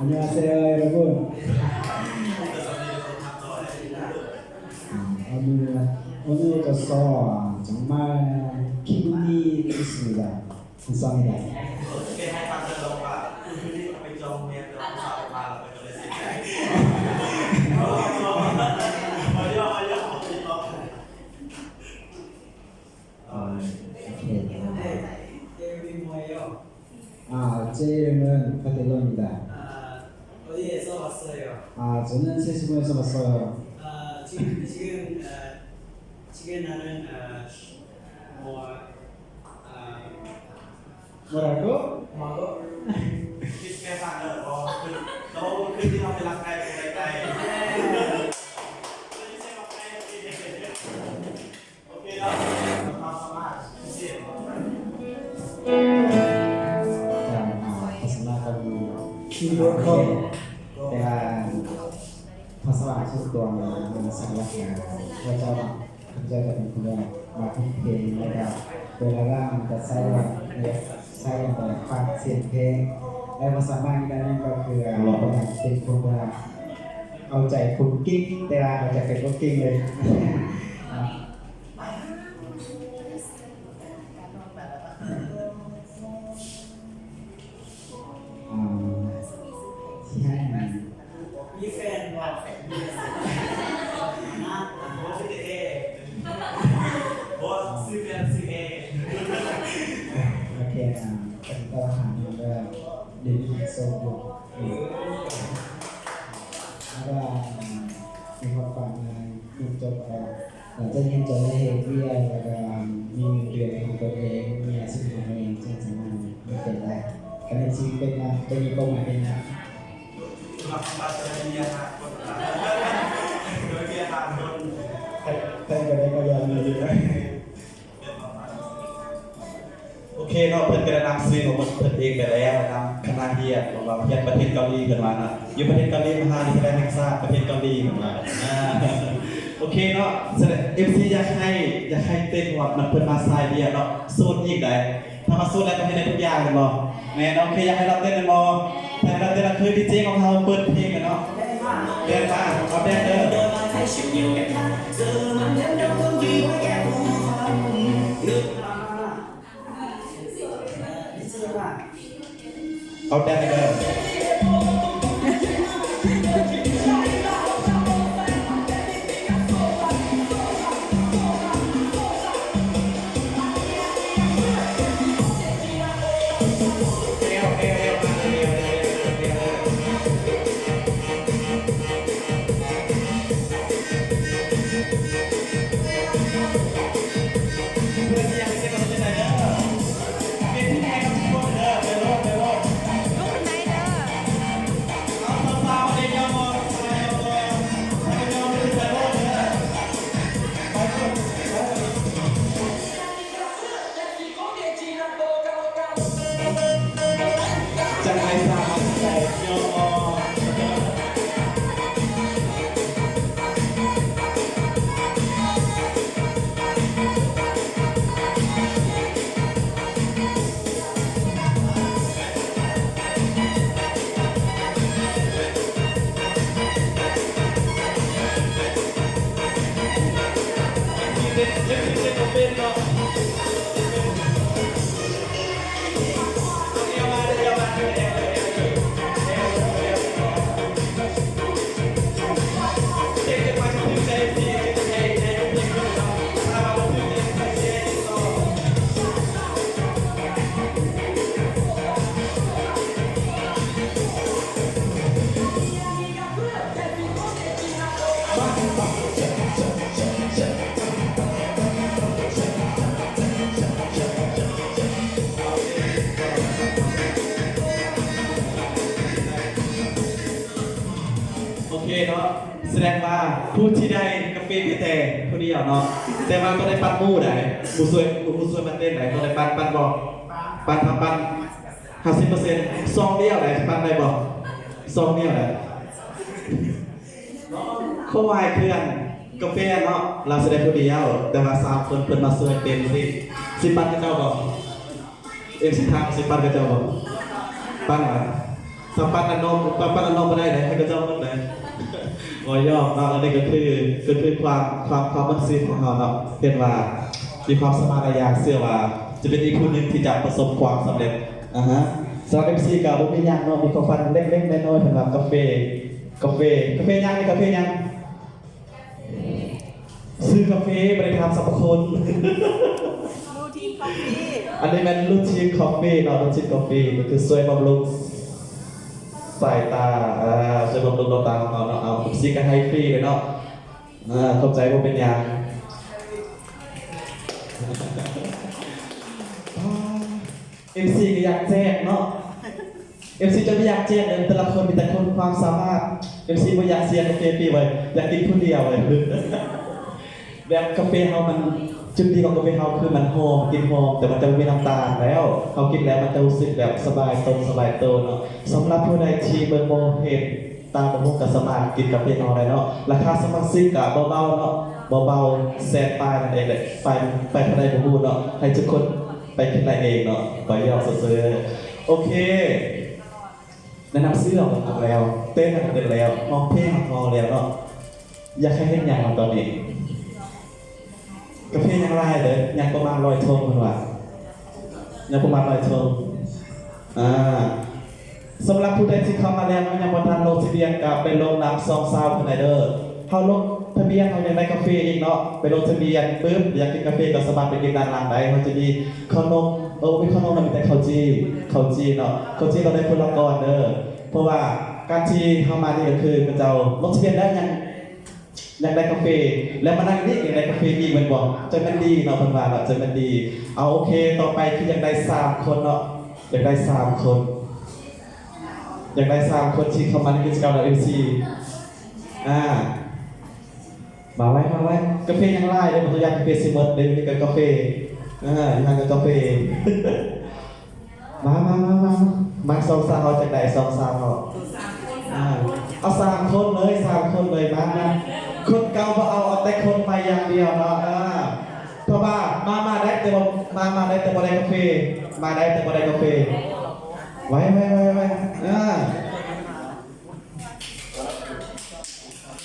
안녕하세요 여러분. ອ່າ 오늘 오늘로서 정말 기분이 좋습니다. 감사합니다. ອ່າ 제 이름은 파델로입니다. 아, 어디에서 왔어요? 아, 저는 세수공에서 왔어요. 아, 지금, 지금, 아, 지금 나는, 아, 뭐, 아, 뭐라고? 뭐라고? ການ ອ່າ ພັດທະນາການມີ ທີ່ ແຕ່ວ່າ ພາສາສ່ວນຕົວ ມັນ ມັນສຳລັບ ອ່າ ພວກເຈົ້າເນາະ ເຂົາເຈົ້າຈະເປັນຄົນແບບມັກຮ້ອງເພງ ແລ້ວກະເວລາວ່າງມັນຈະໃຊ້ແບບ ໃຊ້ແບບຟັງສຽງເພງ ແລະ ຄວາມສາມາດອີກຢ່າງໜຶ່ງກໍຄື ອ່າ ເປັນຄົນແບບເອົາໃຈຄົນເກັ່ງ ແຕ່ວ່າເອົາໃຈໃຜກໍເກັ່ງເລີຍ. ອ່າ ຊິໃຫ້ ມີແຟນບໍ່? ນະ ບໍ່ຊື່ເອ ບໍ່ຊື່ແຟນ ຊື່ເອ. ໂອເຄ ອ່າ ກໍຕ້ອງຖາມວ່າ ເດນນີ້ໂສດຢູ່ ແລ້ວກໍ ອ່າ ມີຄວາມຝັນ ອ່າ ຈົບ ອ່າ ເອີ ຈະຮຽນຈົບແລ້ວເຮັດວຽກ ແລ້ວກໍມີເງິນເດືອນຂອງຕົນເອງ ມີອາຊີບຂອງຕົນເອງ ຈຶ່ງສາມາດເຮັດໄດ້. ຄັນເປັນຊີວິດເປັນງານ ຈະມີເປົ້າໝາຍເປັນຫຍັງ? ແຕ່ງໄປໄດ້ກໍຢ່າມີຢູ່. ໂອເຄເນາະ ເພິ່ນກໍໄດ້ນຳຊື່ຂອງເພິ່ນເອງໄປແລ້ວນະ ຄະນະຮຽນຂອງເຮົາ ຮຽນປະເທດເກົາຫຼີ ເພິ່ນວ່າເນາະ ຢູ່ປະເທດເກົາຫຼີ ມະຫາວິທະຍາໄລແຫ່ງຊາດປະເທດເກົາຫຼີ ເພິ່ນວ່າ. ອ່າ ໂອເຄເນາະ ສະແດງ ເອັມຊີ ຢາກໃຫ້ ຢາກໃຫ້ເຕັ້ນ ເພາະວ່າມັນ ເພິ່ນມາສາຍວຽກເນາະ ໂສດອີກໃດ໋ ຖ້າວ່າໂສດແລ້ວຕ້ອງເຮັດໄດ້ທຸກຢ່າງແມ່ນບໍ່? ແມ່ນ ໂອເຄ ຢາກໃຫ້ລາວເຕັ້ນແມ່ນບໍ່? ຖ້າໃຫ້ລາວເຕັ້ນ ລະຄືດີເຈຂອງເຮົາເປີດເພງແລ້ວເນາະ. ແດນມາ ເອົາແດນເດີ. ເອົາແດນເດີ. ໂອເຄເນາະ ສະແດງວ່າຜູ້ທີ່ໄດ້ກາເຟມີແຕ່ຜູ້ດຽວເນາະ ແຕ່ວ່າບໍ່ໄດ້ປັນໝູ່ໃດ ໝູ່ຊ່ວຍ ໝູ່ຊ່ວຍມາເຕັ້ນໃດ ບໍ່ໄດ້ປັນ ປັນບໍ່? ປັນ ຖ້າປັນຫ້າສິບເປີເຊັນ ຊອງດຽວໃດ ປັນໄດ້ບໍ່? ຊອງດຽວໃດ ຄວາມໝາຍຄືອັນກາເຟເນາະ ລາວຊິໄດ້ຜູ້ດຽວ ແຕ່ວ່າສາມຄົນເພິ່ນມາຊ່ວຍເຕັມທີ່ ຊິປັນເຂົາເຈົ້າບໍ່? ເອັມຊີຖາມຊິປັນເຂົາເຈົ້າບໍ່? ປັນຫວາ? ຖ້າປັນອັນນ້ອງ ປັນ ປັນອັນນ້ອງບໍ່ໄດ້ເດ້ ໃຫ້ເຂົາເຈົ້າໝົດເດ້. ບໍ່ ຢອກເນາະ ອັນນີ້ກໍຄື ກໍຄືຄວາມ ຄວາມ ຄວາມມັກຊິຂອງເຮົາເນາະ ເຫັນວ່າມີຄວາມສາມາດຫຼາຍຢ່າງ ເຊື່ອວ່າຈະເປັນອີກຜູ້ໜຶ່ງທີ່ຈະປະສົບຄວາມສຳເລັດ. ອາຮະ ສຳລັບເອັມຊີກໍບໍ່ມີຫຍັງເນາະ ມີຂອງຂວັນເລັກໆນ້ອຍໆ ເພິ່ນວ່າກາເຟ ກາເຟ ກາເຟຫຍັງນີ້? ກາເຟຫຍັງ? ຊື້ກາເຟ ບໍ່ໄດ້ຖາມສັບພະຄຸນ. ລູທີນຄອບຟີ້ ອັນນີ້ແມ່ນລູທີນຄອບຟີ້ເນາະ ລູທີນຄອບຟີ້ ກໍຄືຊ່ວຍບຳລຸງສາຍຕາ ເອີ ຊ່ວຍບຳລຸງດວງຕາຂອງເຮົາເນາະ. ເອົາ ເອັມຊີກໍໃຫ້ຟຣີເລີຍເນາະ. ເອີ ຂອບໃຈ ບໍ່ເປັນຫຍັງ. ເອັມຊີກໍຢາກແຈກເນາະ ເອັມຊີຈະບໍ່ຢາກແຈກເລີຍ ແຕ່ລະຄົນມີແຕ່ຄົນຄວາມສາມາດ. ເອັມຊີບໍ່ຢາກເສຍກາເຟຟຣີໄວ້ ຢາກກິນຜູ້ດຽວເລີຍ. ແບບກາເຟເຮົາມັນ ຈຸດດີຂອງກາເຟເຮົາຄືມັນຫອມ ກິ່ນຫອມ ແຕ່ມັນຈະບໍ່ມີນ້ຳຕານແລ້ວ ເຮົາກິນແລ້ວມັນຈະຮູ້ສຶກແບບສະບາຍຕົນສະບາຍໂຕເນາະ. ສຳລັບຜູ້ໃດທີ່ເບິ່ງບໍ່ເຫັນ ຕາບໍ່ຮູ້ກໍສາມາດກິນກາເຟເຮົາໄດ້ເນາະ. ລາຄາສະມາຊິກກໍເບົາໆເນາະ ເບົາໆ ແສນປາຍນັ້ນເອງແຫຼະ ໄປ ໄປເທົ່າໃດບໍ່ຮູ້ເນາະ ໃຫ້ທຸກຄົນໄປຄິດໄດ້ເອງເນາະ ໄປຢອກຊື່ໆ. ໂອເຄ ແນະນຳຊື່ເຮົາກໍທັກແລ້ວ ເຕັ້ນເຮົາກໍເຕັ້ນແລ້ວ ຮ້ອງເພງເຮົາກໍຮ້ອງແລ້ວເນາະ. ຢາກໃຫ້ເຮັດຫຍັງເນາະຕອນນີ້? ກາເຟຍັງຫຼາຍເດີ ຍັງປະມານຮ້ອຍທົ່ງເພິ່ນວ່າ ຍັງປະມານຮ້ອຍທົ່ງ. ອາ ສຳລັບຜູ້ໃດທີ່ເຂົ້າມາແລ້ວເນາະ ຍັງບໍ່ທັນລົງທະບຽນ ກໍໄປລົງນຳສອງສາວເພິ່ນໄດ້ເດີ. ເຮົາລົງທະບຽນ ເຮົາຍັງໄດ້ກາເຟອີກເນາະ ໄປລົງທະບຽນປຶບ ຢາກກິນກາເຟກໍສາມາດໄປກິນດ້ານຫຼັງໄດ້. ເຮົາຈະມີເຂົ້າໜົມ ເອີ ບໍ່ມີເຂົ້າໜົມນະ ມີແຕ່ເຂົ້າຈີ່ ເຂົ້າຈີ່ເນາະ ເຂົ້າຈີ່ຕ້ອງໄດ້ຄົນລະກ້ອນເດີ. ເພາະວ່າການທີ່ເຮົາມານີ້ກໍຄືເຂົາເຈົ້າລົງທະບຽນແລ້ວຍັງ ຢາກໄດ້ກາເຟ ແລ້ວມານັ່ງນີ້ ຢາກໄດ້ກາເຟອີກແມ່ນບໍ່? ຈັ່ງແມ່ນດີເນາະ ເພິ່ນວ່າເນາະ ຈັ່ງແມ່ນດີ. ເອົາ ໂອເຄ ຕໍ່ໄປຄືຢາກໄດ້ສາມຄົນເນາະ ຢາກໄດ້ສາມຄົນ ຢາກໄດ້ສາມຄົນທີ່ເຂົ້າມາໃນກິດຈະກຳເຮົາ ເອັມຊີ ອາ ມາໄວ ມາໄວ. ກາເຟຍັງຫຼາຍເດີ ບໍ່ຕ້ອງຢ້ານກາເຟຊິໝົດເດີ ມີແຕ່ກາເຟ ອາ ຢູ່ຫັ້ນກໍກາເຟ. ມາ ມາ ມາ ມາ ມາ ສອງສາວເຮົາຈັ່ງໃດ ສອງສາວເຮົາ ເອົາສາມຄົນ ເອົາສາມຄົນເລີຍ ສາມຄົນເລີຍ ມາ ມາ. ຄົນເກົ່າບໍ່ເອົາ ເອົາແຕ່ຄົນໃໝ່ຢ່າງດຽວເນາະ. ເອີ ເພາະວ່າມາ ມາໄດ້ແຕ່ບໍ່ ມາ ມາໄດ້ແຕ່ບໍ່ໄດ້ກາເຟ ມາໄດ້ແຕ່ບໍ່ໄດ້ກາເຟ. ໄວ ໄວ ໄວ ໄວ ເອີ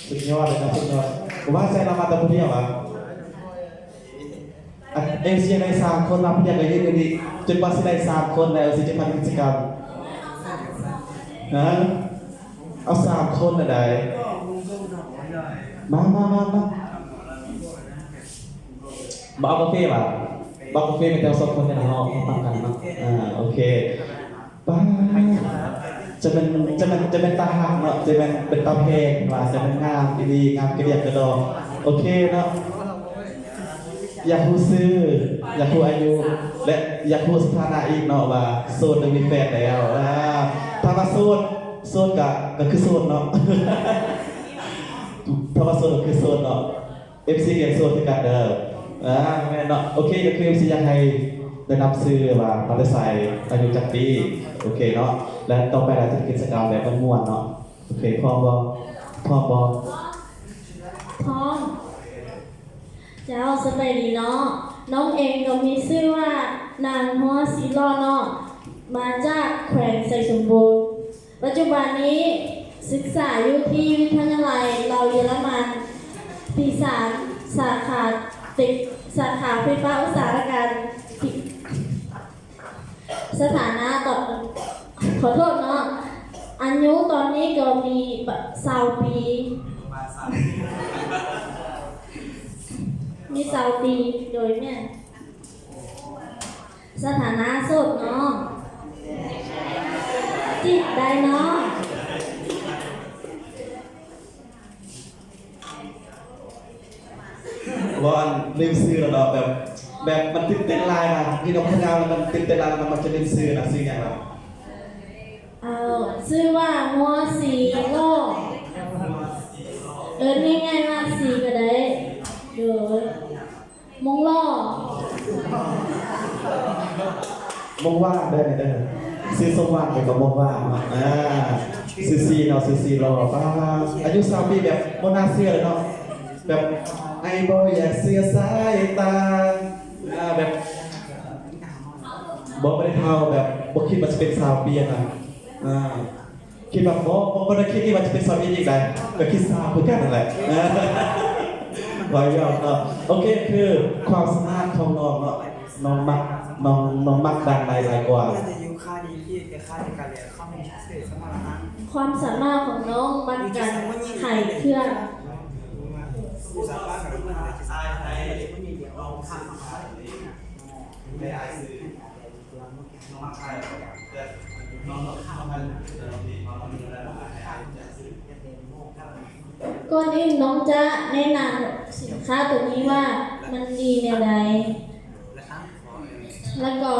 ສຸດຍອດເລີຍເນາະ ສຸດຍອດ. ວ່າໃສ່ລາວມາແຕ່ຜູ້ດຽວຫວາ? ອັນ ເອັມຊີໄດ້ສາມຄົນ ມາຜູ້ດຽວກໍຢືນຢູ່ນີ້ ຈົນກວ່າຊິໄດ້ສາມຄົນແລ້ວ ເອັມຊີຈຶ່ງຜ່ານກິດຈະກຳ. ຮະ? ເອົາສາມຄົນນະໄດ໋. ມາ ມາ ມາ ມາ. ບໍ່ເອົາກາເຟຫວາ? ບໍ່ເອົາກາເຟ ມີແຕ່ສອງຄົນນີ້ລະເນາະ ເຮົາປັນກັນເນາະ. ອາ ໂອເຄ. ປ້າ ຈະແມ່ນ ຈະແມ່ນ ຈະແມ່ນຕາຮັກເນາະ ຈະແມ່ນເປັນຕາແພງວ່າ ຈະແມ່ນງາມອີ່ຫຼີ ງາມກະດຽກກະດໍ. ໂອເຄເນາະ ຢາກຮູ້ຊື່ ຢາກຮູ້ອາຍຸ ແລະ ຢາກຮູ້ສະຖານະອີກເນາະ ວ່າໂສດຫຼືມີແຟນແລ້ວ. ອາ ຖ້າວ່າໂສດ ໂສດກະ ກະຄືໂສດເນາະ ຖ້າວ່າໂສດກະຄືໂສດເນາະ. ເອັຟຊີ ກໍຍັງໂສດຄືກັນເດີ. ອາ ແມ່ນເນາະ. ໂອເຄ ກໍຄື ເອັຟຊີ ຢາກໃຫ້ແນະນຳຊື່ວ່າມາແຕ່ໃສ ອາຍຸຈັກປີ. ໂອເຄເນາະ ແລະ ຕໍ່ໄປເຮົາຈະເຮັດກິດຈະກຳແບບມ່ວນໆເນາະ. ໂອເຄ ພ້ອມບໍ່? ພ້ອມບໍ່? ພ້ອມ. ເຈົ້າ ສະບາຍດີເນາະ. ນ້ອງເອງກໍມີຊື່ວ່າ ນາງ ຮອດ ສີຫຼໍ່ເນາະ ມາຈາກແຂວງໄຊສົມບູນ. ປັດຈຸບັນນີ້ສຶກສາຢູ່ທີ່ວິທະຍາໄລລາວເຢຍລະມັນ ປີສາມ ສາຂາເຕັກ ສາຂາໄຟຟ້າອຸດສາຫະກຳ ສະຖານະຕອນ ຂໍໂທດເນາະ ອາຍຸຕອນນີ້ກໍມີຊາວປີ ມີຊາວປີ ໂດຍແມ່ນ ສະຖານະໂສດເນາະ ຈີບໄດ້ເນາະ. ບໍ່ ອັນ ລືມຊື່ແລ້ວເນາະ ແບບ ແບບມັນຕື່ນເຕັ້ນຫຼາຍນະ ມີນ້ອງຜູ້ຍາວແລ້ວມັນຕື່ນເຕັ້ນຫຼາຍ ແລ້ວມັນມັກຈະລືມຊື່ນະ ຊື່ຫຍັງລະ? ເອີ ຊື່ວ່າມົວສີຫຼໍ່ ເອີ້ນງ່າຍໆວ່າສີກໍໄດ້ ໂດຍ ມົງຫຼໍ່ ມົງວ່າງເດີ ເດີ ຊື່ສົມຫວັງ ແລ້ວກໍມົງວ່າງເນາະ ອ່າ ຊື່ສີເນາະ ຊື່ສີຫຼໍ່ ປາ ອາຍຸຊາວປີ ແບບບໍ່ໜ້າເຊື່ອເລີຍເນາະ ແບບ ອ້າຍບໍ່ຢາກເຊື່ອສາຍຕາ ອ່າ ແບບ ບໍ່ ບໍ່ໄດ້ເຖົ້າ ແບບບໍ່ຄິດວ່າຊິເປັນຊາວປີນະ ອ່າ ຄິດວ່າ ບໍ່ ບໍ່ ບໍ່ໄດ້ຄິດວ່າຈະເປັນຊາວອີກອີກໃດ ກໍຄິດຊາວຄືກັນນັ້ນແຫຼະ ເວົ້າຫຍອກເນາະ ໂອເຄ ຄືຄວາມສາມາດຂອງນ້ອງເນາະ ນ້ອງມັກ ນ້ອງ ນ້ອງມັກດ້ານໃດຫຼາຍກວ່າ? ຄວາມສາມາດຂອງນ້ອງມັກການຂາຍເຄື່ອງ. ກ່ອນອື່ນນ້ອງຈະແນະນຳສິນຄ້າໂຕນີ້ວ່າມັນດີແນວໃດ ແລ້ວກໍ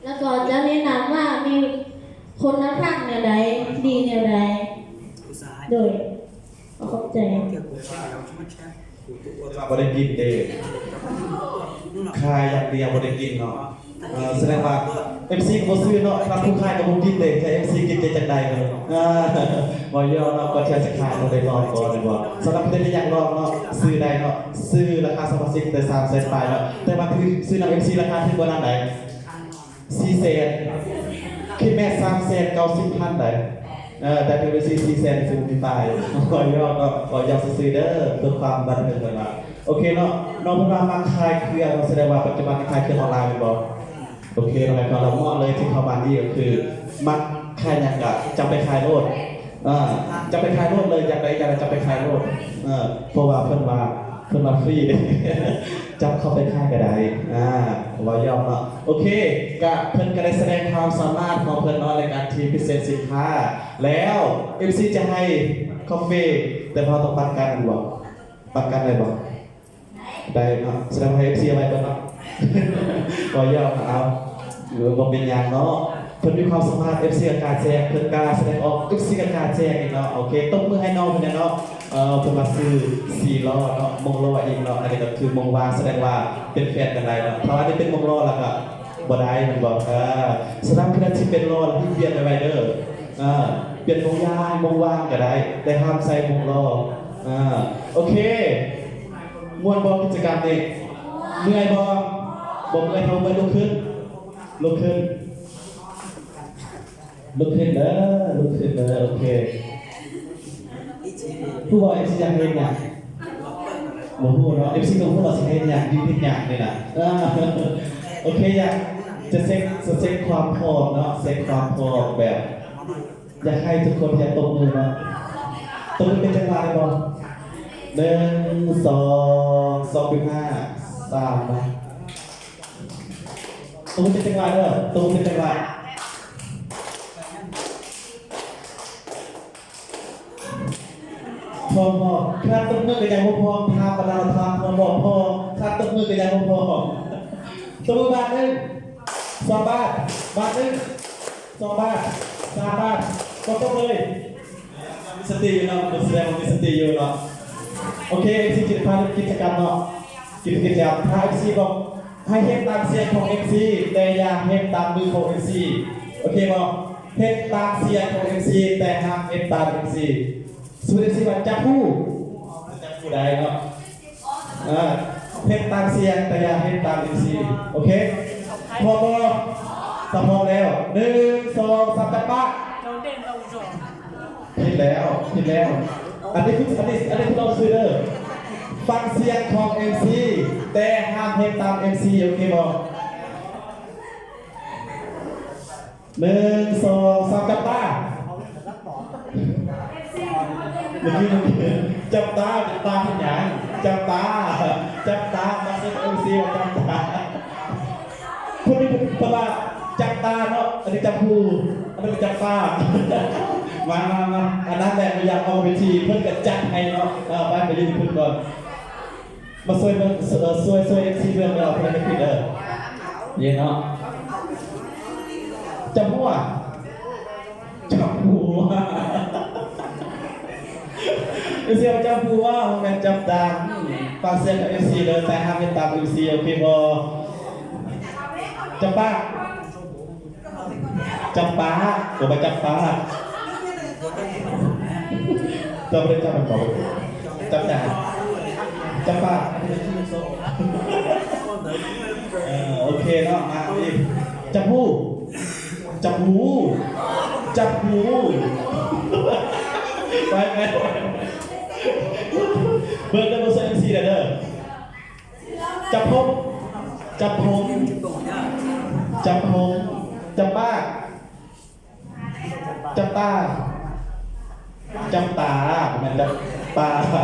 ແລ້ວກໍຈະແນະນຳວ່າມີຄຸນນະພາບແນວໃດ ດີແນວໃດ ໂດຍ ຂອບໃຈ. ບໍ່ໄດ້ກິນເດ້ ຂາຍຢ່າງດຽວບໍ່ໄດ້ກິນເນາະ ເອີ ສະແດງວ່າເອັມຊີກໍບໍ່ຊື້ເນາະ ຄັນຜູ້ຂາຍກໍບໍ່ກິນເດ້ ແຕ່ເອັມຊີກິນຈະຈັ່ງໃດເນາະ ເວົ້າຫຍອກເນາະ ກ່ອນທີ່ຈະຂາຍຕ້ອງໄດ້ລອງກ່ອນແມ່ນບໍ່? ສຳລັບຜູ້ໃດທີ່ຢາກລອງເນາະ ຊື້ໄດ້ເນາະ ຊື້ລາຄາສະມາຊິກແຕ່ສາມແສນປາຍເນາະ ແຕ່ວ່າຖືກ ຊື້ນຳເອັມຊີລາຄາຖືກກວ່ານັ້ນໃດ ສີ່ແສນ ຄິດແມ່ນສາມແສນເກົ້າສິບພັນໃດ ເອີ ແຕ່ຖືກໄດ້ສີ່ ສີ່ແສນ ຊິບໍ່ມີປາຍ ເວົ້າຫຍອກເນາະ ເວົ້າຫຍອກຊື່ໆເດີ ເພື່ອຄວາມບັນເທີງເພິ່ນວ່າ ໂອເຄເນາະ ນ້ອງເພິ່ນວ່າມັກຂາຍເຄື່ອງເນາະ ສະແດງວ່າປັດຈຸບັນນີ້ຂາຍເຄື່ອງອອນລາຍແມ່ນບໍ່? ໂອເຄເນາະ ແລ້ວກໍເໝາະເລີຍທີ່ເຂົ້າມານີ້ກໍຄື ມັກຂາຍຫຍັງກະຈັບໄປຂາຍໂລດ ເອີ ຈັບໄປຂາຍໂລດເລີຍ ຢາກໄດ້ຫຍັງກະຈັບໄປຂາຍໂລດ ເອີ ເພາະວ່າເພິ່ນວ່າ ເພິ່ນວ່າຟຣີເດ້ ຈັບເຂົ້າໄປຂາຍກໍໄດ້ ອ່າ ເວົ້າຫຍອກເນາະ ໂອເຄ ກະເພິ່ນກໍໄດ້ສະແດງຄວາມສາມາດຂອງເພິ່ນເນາະ ໃນການທີ່ພຣີເຊັນສິນຄ້າ ແລ້ວເອັມຊີຈະໃຫ້ຄາເຟ ແຕ່ເຮົາຕ້ອງປັດກັນແມ່ນບໍ່? ປັດກັນໄດ້ບໍ່? ໄດ້ເນາະ ສະແດງວ່າໃຫ້ເອັມຊີເອົາໄວ້ເບິ່ງເນາະ ເວົ້າຫຍອກເນາະ ເອົາ ບໍ່ເປັນຫຍັງເນາະ ເພິ່ນມີຄວາມສາມາດ ເອັມຊີກໍກ້າແຈກ ເພິ່ນກ້າສະແດງອອກ ເອັມຊີກໍກ້າແຈກອີກເນາະ ໂອເຄ ຕົບມືໃຫ້ນ້ອງເພິ່ນແດ່ເນາະ ເອີ ເພິ່ນວ່າຊື່ສີຫຼໍ່ເນາະ ມົງຫຼໍ່ອີກເນາະ ອັນນີ້ກໍຄືມົງວ່າງ ສະແດງວ່າເປັນແຟນກັນໄດ້ເນາະ ຖ້າວ່ານີ້ເປັນມົງຫຼໍ່ແລ້ວກໍບໍ່ໄດ້ແມ່ນບໍ່? ເອີ ສຳລັບຜູ້ໃດທີ່ເປັນຫຼໍ່ ຮີບປ່ຽນໄວໆເດີ ເອີ ປ່ຽນມົງຢາຍ ມົງວ່າງກໍໄດ້ ແຕ່ຫ້າມໃສ່ມົງຫຼໍ່ ເອີ ໂອເຄ ມ່ວນບໍ່ກິດຈະກຳນີ້? ເມື່ອຍບໍ່? ບໍ່ເມື່ອຍ ຖ້າບໍ່ເມື່ອຍລຸກຂຶ້ນ ລຸກຂຶ້ນ ລຸກຂຶ້ນເດີ ລຸກຂຶ້ນເດີ ໂອເຄ ຮູ້ບໍ່ເອັມຊີຢາກເຮັດຫຍັງ? ບໍ່ຮູ້ເນາະ ເອັມຊີກໍບໍ່ຮູ້ວ່າຊິເຮັດຫຍັງ ຢືນເຮັດຫຍັງນີ້ນະ ເອີ ໂອເຄ ຢາກຈະເຊັກ ຈະເຊັກຄວາມພ້ອມເນາະ ເຊັກຄວາມພ້ອມແບບ ຢາກໃຫ້ທຸກຄົນຢາກຕົບມືເນາະ ຕົບມືເປັນຈັງຫວະໄດ້ບໍ່? ໜຶ່ງ ສອງ ສອງ ສາມ ມາ ຕົບມືເປັນຈັງຫວະເດີ ຕົບມືເປັນຈັງຫວະ ພ້ອມບໍ່? ຂະໜາດຕົບມືກໍຍັງບໍ່ພ້ອມ ຖາມປານນັ້ນ ຖາມພ້ອມບໍ່? ພ້ອມ ຂະໜາດຕົບມືກໍຍັງບໍ່ພ້ອມ ຕົບມືບາດໜຶ່ງ ສອງບາດ ບາດໜຶ່ງ ສອງບາດ ສາມບາດ ບໍ່ຕົບເລີຍ ມີສະຕິຢູ່ເນາະ ແສດງວ່າມີສະຕິຢູ່ເນາະ ໂອເຄ ເອັມຊີ ຈະພາເຮັດກິດຈະກຳເນາະ ກິດຈະກຳ ຖ້າເອັມຊີບອກໃຫ້ເຮັດຕາມສຽງຂອງເອັມຊີ ແຕ່ຢ່າເຮັດຕາມມືຂອງເອັມຊີ ໂອເຄບໍ່? ເຮັດຕາມສຽງຂອງເອັມຊີ ແຕ່ຫ້າມເຮັດຕາມເອັມຊີ ສົມມຸດເອັມຊີວ່າຈັບຮູ້ ຈັບຜູ້ໃດເນາະ ເອີ ເຮັດຕາມສຽງ ແຕ່ຢ່າເຮັດຕາມເອັມຊີ ໂອເຄ ພ້ອມບໍ່? ຖ້າພ້ອມແລ້ວ ໜຶ່ງ ສອງ ສາມ ຈັບປະ ຜິດແລ້ວ ຜິດແລ້ວ. ອັນນີ້ຄື ອັນນີ້ ອັນນີ້ຄືລອງຊື່ເດີ. ຟັງສຽງຂອງເອັມຊີ ແຕ່ຫ້າມເຮັດຕາມເອັມຊີ ໂອເຄບໍ່? ໜຶ່ງ ສອງ ສາມ ຈັບຕາ. ເມື່ອກີ້ ຈັບຕາ ຈັບຕາເຮັດຫຍັງ? ຈັບຕາ ຈັບຕາ ມາເຊັນເອັມຊີວ່າຈັບຕາ. ຄົນນີ້ເພິ່ນວ່າຈັບຕາເນາະ ອັນນີ້ຈັບຫູ ອັນນັ້ນຈັບປາກ. ມາ ມາ ມາ ອັນນັ້ນແຫຼະ ບໍ່ຢາກອອກເວທີ ເພິ່ນກໍຈັດໃຫ້ເນາະ. ເອີ ໄປ ໄປຢູ່ເພິ່ນກ່ອນ. ມາຊ່ວຍເບິ່ງ ເອີ ຊ່ວຍ ຊ່ວຍເອັມຊີເບິ່ງເດີ ເພິ່ນເຮັດຜິດເດີ. ນີ້ເນາະ ຈັບຫົວ ຈັບຫົວ. ເອັມຊີຈັບຫົວ ບໍ່ແມ່ນຈັບດາງ. ຝາກເສຍກັບເອັມຊີເດີ ແຕ່ຫ້າມເຮັດຕາມເອັມຊີ ໂອເຄບໍ່? ຈັບປາກ ຈັບປາກ ບໍ່ວ່າຈັບປາກ. ເຈົ້າບໍ່ໄດ້ຈັບມັນບໍ່? ຈັບຫຍັງ? ຈັບປາກ. ເອີ ໂອເຄເນາະ ມາອີກ. ຈັບຫູ ຈັບຫູ ຈັບຫູ. ໄປ ໄປ ເບິ່ງເດີ ບໍ່ໃສ່ເອັມຊີແລ້ວເດີ. ຈັບຜົມ ຈັບຜົມ ຈັບຜົມ. ຈັບປາກ ຈັບຕາ ຈັບຕາ ບໍ່ແມ່ນຈັບປາກ.